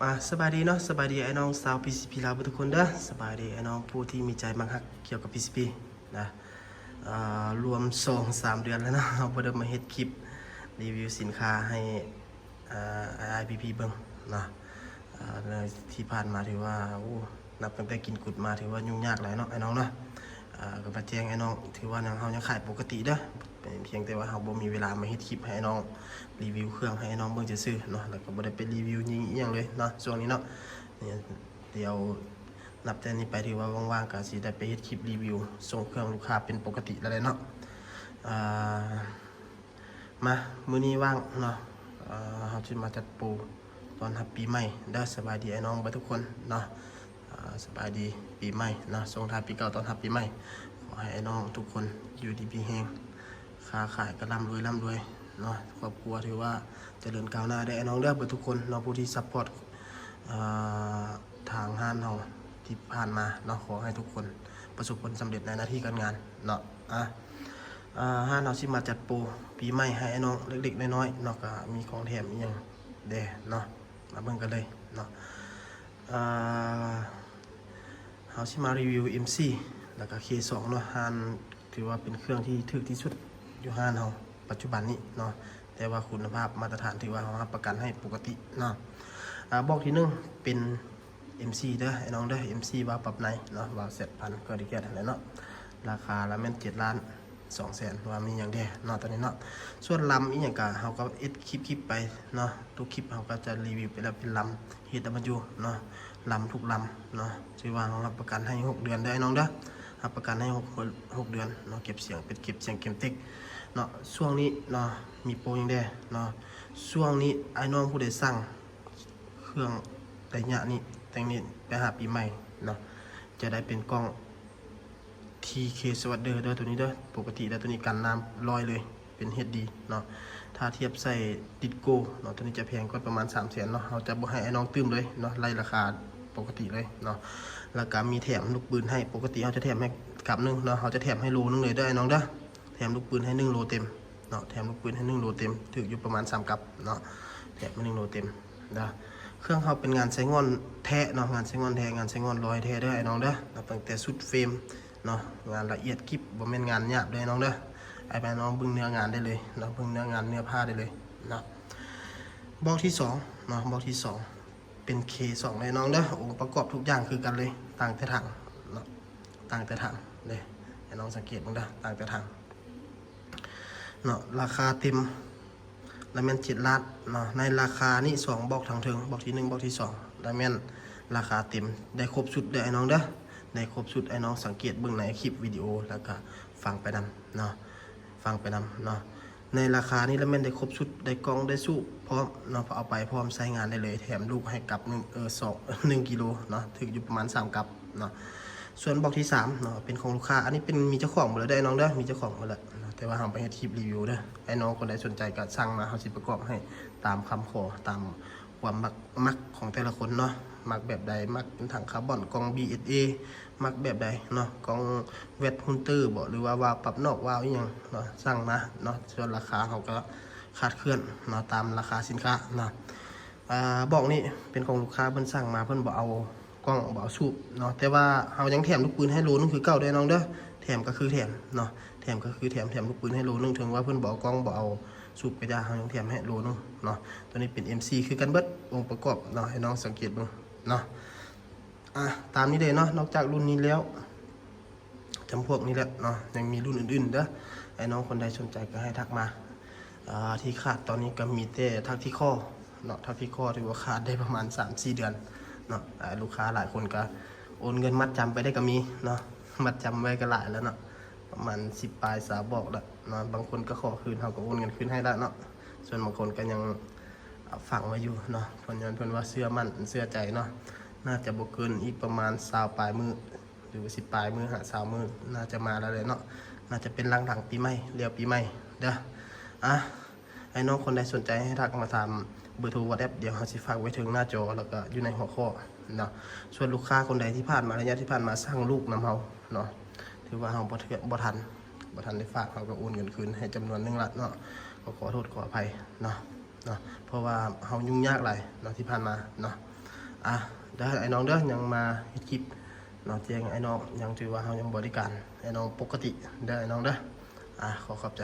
ອ່າ ສະບາຍດີເນາະ ສະບາຍດີອ້າຍນ້ອງຊາວ PCP ລາວເບິດທຸກຄົນເດີ. ສະບາຍດີອ້າຍນ້ອງຜູ້ທີ່ມີໃຈມັກຮັກກ່ຽວກັບ PCP ນະ. ອ່າ ລວມສອງສາມເດືອນແລ້ວເນາະ ເຮົາບໍ່ໄດ້ມາເຮັດຄລິບຣີວິວສິນຄ້າໃຫ້ ອ່າ ອ້າຍໆ ພີ່ໆ ເບິ່ງເນາະ. ອ່າ ໃນທີ່ຜ່ານມາຖືວ່າ ໂອ້ ນັບຕັ້ງແຕ່ກິນກຸດມາ ຖືວ່າຫຍຸ້ງຍາກຫຼາຍເນາະອ້າຍນ້ອງເນາະ. ອ່າ ກໍມາແຈ້ງອ້າຍນ້ອງ ຖືວ່າເຮົາຍັງຂາຍປົກກະຕິເດີ ພຽງແຕ່ວ່າເຮົາບໍ່ມີເວລາມາເຮັດຄລິບໃຫ້ອ້າຍນ້ອງ ຣີວິວເຄື່ອງໃຫ້ອ້າຍນ້ອງເບິ່ງຊື່ໆເນາະ ແລ້ວກໍບໍ່ໄດ້ໄປຣີວິວຍິງອີ່ຫຍັງເລີຍເນາະ ຊ່ວງນີ້ເນາະ. ດຽວນັບແຕ່ນີ້ໄປ ຖືວ່າວ່າງໆ ກໍຊິໄດ້ໄປເຮັດຄລິບຣີວິວສົ່ງເຄື່ອງລູກຄ້າເປັນປົກກະຕິແລ້ວແຫຼະເນາະ. ອ່າ ມາ ມື້ນີ້ວ່າງເນາະ ເຮົາຊິມາຈັດໂປຕ້ອນຮັບປີໃໝ່ເດີ. ສະບາຍດີອ້າຍນ້ອງເບິດທຸກຄົນເນາະ. ອ່າ ສະບາຍດີປີໃໝ່ເນາະ ສົ່ງທ້າຍປີເກົ່າຕ້ອນຮັບປີໃໝ່. ຂໍໃຫ້ອ້າຍນ້ອງທຸກຄົນຢູ່ດີມີແຮງ ຄ້າຂາຍກໍລ່ຳລວຍ ລ່ຳລວຍເນາະ. ຄອບຄົວຖືວ່າຈະເລີນກ້າວໜ້າເດີອ້າຍນ້ອງເດີ ເບິດທຸກຄົນເນາະ ຜູ້ທີ່ຊັບພອດ ອ່າ ທາງຮ້ານເຮົາທີ່ຜ່ານມາເນາະ. ຂໍໃຫ້ທຸກຄົນປະສົບຜົນສຳເລັດໃນໜ້າທີ່ການງານເນາະ. ອ່າ ຮ້ານເຮົາຊິມາຈັດໂປປີໃໝ່ໃຫ້ອ້າຍນ້ອງເລັກໆນ້ອຍໆເນາະ ກໍມີຂອງແຖມອີ່ຫຍັງແດ່ເນາະ. ມາເບິ່ງກັນເລີຍເນາະ. ອ່າ ເຮົາຊິມາຣີວິວ ເອັມສີ່ ແລ້ວກໍ ເຄສອງ ເນາະ. ຮ້ານຖືວ່າເປັນເຄື່ອງທີ່ຖືກທີ່ສຸດຢູ່ຮ້ານເຮົາປັດຈຸບັນນີ້ເນາະ ແຕ່ວ່າຄຸນນະພາບມາດຕະຖານຖືວ່າເຮົາຮັບປະກັນໃຫ້ປົກກະຕິເນາະ. ອ່າ ບອກທີໜຶ່ງເປັນ ເອັມສີ່ ເດີອ້າຍນ້ອງເດີ ເອັມສີ່ ວາວປັບໃນເນາະ ວາວແຊັດພັນ ເກີດແກັດຫັ້ນແຫຼະເນາະ. ລາຄາລະແມ່ນເຈັດລ້ານສອງແສນ ວ່າມີຫຍັງແດ່ເນາະ ຕອນນີ້ເນາະ. ສ່ວນລຳອີ່ຫຍັງກະເຮົາກໍເຮັດຄລິບໆໄປເນາະ ທຸກຄລິບເຮົາກໍຈະຣີວິວໄປແລ້ວເປັນລຳ ເຮັດໃຫ້ມັນຢູ່ເນາະ ລຳທຸກລຳເນາະ. ຖືວ່າເຮົາຮັບປະກັນໃຫ້ຫົກເດືອນເດີອ້າຍນ້ອງເດີ ຮັບປະກັນໃຫ້ຫົກ ຫົກເດືອນເນາະ. ເກັບສຽງເປັດ ເກັບສຽງເກັມເຕັກເນາະ. ຊ່ວງນີ້ເນາະ ມີໂປຫຍັງແດ່ເນາະ ຊ່ວງນີ້ອ້າຍນ້ອງຜູ້ໃດສັ່ງ ເຄື່ອງໄລຍະນີ້ ແຕ່ງນີ້ໄປຫາປີໃໝ່ເນາະ ຈະໄດ້ເປັນກ້ອງ ທີເຄ ສະວັດເດີ ເດີ ໂຕນີ້ເດີ. ປົກກະຕິແລ້ວໂຕນີ້ກັນນ້ຳຮ້ອຍເລີຍ ເປັນ ເອັດດີ ເນາະ. ຖ້າທຽບໃສ່ ດິດໂກ ເນາະ ໂຕນີ້ຈະແພງກວ່າປະມານສາມແສນເນາະ. ເຮົາຈະບໍ່ໃຫ້ອ້າຍນ້ອງຕື່ມເລີຍເນາະ ໄລ່ລາຄາປົກກະຕິເລີຍເນາະ. ແລ້ວກະມີແຖມລູກປືນໃຫ້ ປົກກະຕິເຮົາຈະແຖມໃຫ້ກັບໜຶ່ງເນາະ ເຮົາຈະແຖມໃຫ້ໂລໜຶ່ງເລີຍເດີອ້າຍນ້ອງເດີ. ແຖມລູກປືນໃຫ້ໜຶ່ງໂລເຕັມເນາະ ແຖມລູກປືນໃຫ້ໜຶ່ງໂລເຕັມ ຖືກຢູ່ປະມານສາມກັບເນາະ ແຖມໃຫ້ໜຶ່ງໂລເຕັມເດີ. ເຄື່ອງເຮົາເປັນງານໄຊງ່ອນແທ້ເນາະ ງານໄຊງ່ອນແທ້ ງານໄຊງ່ອນຮ້ອຍແທ້ເດີອ້າຍນ້ອງເດີ. ນັບຕັ້ງແຕ່ຊຸດເຟຣມເນາະ ງານລະອຽດກິບ ບໍ່ແມ່ນງານຫຍາບເດີອ້າຍນ້ອງເດີ. ໃຫ້ອ້າຍນ້ອງເບິ່ງເນື້ອງານໄດ້ເລີຍເນາະ ເບິ່ງເນື້ອງານເນື້ອຜ້າໄດ້ເລີຍເນາະ. ບອກທີສອງເນາະ ບອກທີສອງ ເປັນ ເຄສອງ ເດີອ້າຍນ້ອງເດີ. ອົງປະກອບທຸກຢ່າງຄືກັນເລີຍ ຕ່າງແຕ່ຖັງເນາະ ຕ່າງແຕ່ຖັງເດີ ໃຫ້ນ້ອງສັງເກດເບິ່ງເດີ ຕ່າງແຕ່ຖັງເນາະ. ລາຄາເຕັມລະແມ່ນເຈັດລ້ານເນາະ. ໃນລາຄານີ້ສອງບອກທາງເທິງ ບອກທີໜຶ່ງ ບອກທີສອງ ລະແມ່ນລາຄາເຕັມ ໄດ້ຄົບຊຸດເດີອ້າຍນ້ອງເດີ ໄດ້ຄົບຊຸດ. ອ້າຍນ້ອງສັງເກດເບິ່ງໃນຄລິບວິດີໂອ ແລ້ວກະຟັງໄປນຳເນາະ ຟັງໄປນຳເນາະ. ໃນລາຄານີ້ລະແມ່ນໄດ້ຄົບຊຸດ ໄດ້ກ້ອງ ໄດ້ສູບພ້ອມເນາະ ເອົາໄປພ້ອມໃຊ້ງານໄດ້ເລີຍ. ແຖມລູກໃຫ້ກັບໜຶ່ງ ເອີ ສອງ ໜຶ່ງກິໂລເນາະ ຖືກຢູ່ປະມານສາມກັບເນາະ. ສ່ວນບອກທີສາມເນາະ ເປັນຂອງລູກຄ້າ ອັນນີ້ເປັນ ມີເຈົ້າຂອງໝົດແລ້ວເດີອ້າຍນ້ອງເດີ ມີເຈົ້າຂອງໝົດແລ້ວເນາະ ແຕ່ວ່າເຮົາໄປເຮັດຄລິບຣີວິວເດີ. ອ້າຍນ້ອງຄົນໃດສົນໃຈກໍສັ່ງມາ ເຮົາຊິປະກອບໃຫ້ຕາມຄຳຂໍ ຕາມຄວາມມັກ ມັກຂອງແຕ່ລະຄົນເນາະ ມັກແບບໃດ ມັກເປັນຖັງຄາບອນ ກ້ອງ ບີເອສເອ ມັກແບບໃດເນາະ ກ້ອງ ແວັດ ຮຸນເຕີ ບໍ ຫຼືວ່າວາວປັບນອກ ວາວອີ່ຫຍັງເນາະ ສັ່ງມາເນາະ. ສ່ວນລາຄາເຮົາກໍຄາດເຄື່ອນເນາະ ຕາມລາຄາສິນຄ້າເນາະ. ອ່າ ບອກນີ້ເປັນຂອງລູກຄ້າ ເພິ່ນສັ່ງມາ ເພິ່ນບໍ່ເອົາກ້ອງ ບໍ່ເອົາສູບເນາະ ແຕ່ວ່າເຮົາຍັງແຖມລູກປືນໃຫ້ໂລໜຶ່ງຄືເກົ່າເດີອ້າຍນ້ອງເດີ. ແຖມກໍຄືແຖມເນາະ ແຖມກໍຄືແຖມ ແຖມລູກປືນໃຫ້ໂລໜຶ່ງ ເຖິງວ່າເພິ່ນບໍ່ເອົາກ້ອງ ບໍ່ເອົາສູບກໍຢ່າ ເຮົາຍັງແຖມໃຫ້ໂລໜຶ່ງເນາະ. ໂຕນີ້ເປັນ ເອັມສີ່ ຄືກັນເບິດ ອົງປະກອບເນາະ ໃຫ້ນ້ອງສັງເກດເບິ່ງເນາະ. ອ່າ ຕາມນີ້ເດ້ເນາະ ນອກຈາກລຸ້ນນີ້ແລ້ວ ຈຳພວກນີ້ແຫຼະເນາະ ຍັງມີລຸ້ນອື່ນໆເດີ. ອ້າຍນ້ອງຄົນໃດສົນໃຈກໍໃຫ້ທັກມາ ອ່າ ທີ່ຂາດຕອນນີ້ກໍມີແຕ່ທັກທີ່ຂໍ້ເນາະ ທັກທີ່ຂໍ້ຖືວ່າຂາດໄດ້ປະມານສາມສີ່ເດືອນເນາະ. ອ່າ ລູກຄ້າຫຼາຍຄົນກໍໂອນເງິນມັດຈຳໄປໄດ້ກໍມີເນາະ ມັດຈຳໄວ້ກໍຫຼາຍແລ້ວເນາະ ປະມານສິບປາຍ ຊາວບອກແລ້ວເນາະ. ບາງຄົນກໍຂໍຄືນ ເຮົາກໍໂອນເງິນຄືນໃຫ້ແລ້ວເນາະ. ສ່ວນບາງຄົນກໍຍັງຝັງໄວ້ຢູ່ເນາະ ເພິ່ນ ຍ້ອນເພິ່ນວ່າເຊື່ອໝັ້ນເຊື່ອໃຈເນາະ. ໜ້າຈະບໍ່ເກີນອີກປະມານຊາວປາຍມື້ ຫຼືວ່າສິບປາຍມື້ ຫາຊາວມື້ ໜ້າຈະມາແລ້ວແຫຼະເນາະ. ໜ້າຈະເປັນຫຼັງໆປີໃໝ່ ແລ້ວປີໃໝ່ເດີ. ອ່າ ອ້າຍນ້ອງຄົນໃດສົນໃຈໃຫ້ທັກມາຕາມເບີໂທ WhatsApp ດຽວເຮົາຊິຝາກໄວ້ເທິງໜ້າຈໍ ແລ້ວກໍຢູ່ໃນຫົວຂໍ້ເນາະ. ສ່ວນລູກຄ້າຄົນໃດທີ່ຜ່ານມາ ໄລຍະທີ່ຜ່ານມາສັ່ງລູກນຳເຮົາເນາະ ຖືວ່າເຮົາບໍ່ເທື່ອ ບໍ່ທັນ ບໍ່ທັນໄດ້ຝາກ ເຮົາກໍໂອນເງິນຄືນໃຫ້ຈຳນວນໜຶ່ງລະເນາະ. ກໍຂໍໂທດຂໍອະໄພເນາະ ເນາະ ເພາະວ່າເຮົາຫຍຸ້ງຍາກຫຼາຍເນາະ ທີ່ຜ່ານມາເນາະ. ອ່ະ ເດີອ້າຍນ້ອງເດີ ຍັງມາເຮັດຄລິບເນາະ ແຈ້ງອ້າຍນ້ອງ ຍັງຖືວ່າເຮົາຍັງບໍລິການອ້າຍນ້ອງປົກກະຕິເດີອ້າຍນ້ອງເດີ. ອ່ະ ຂໍຂອບໃຈ.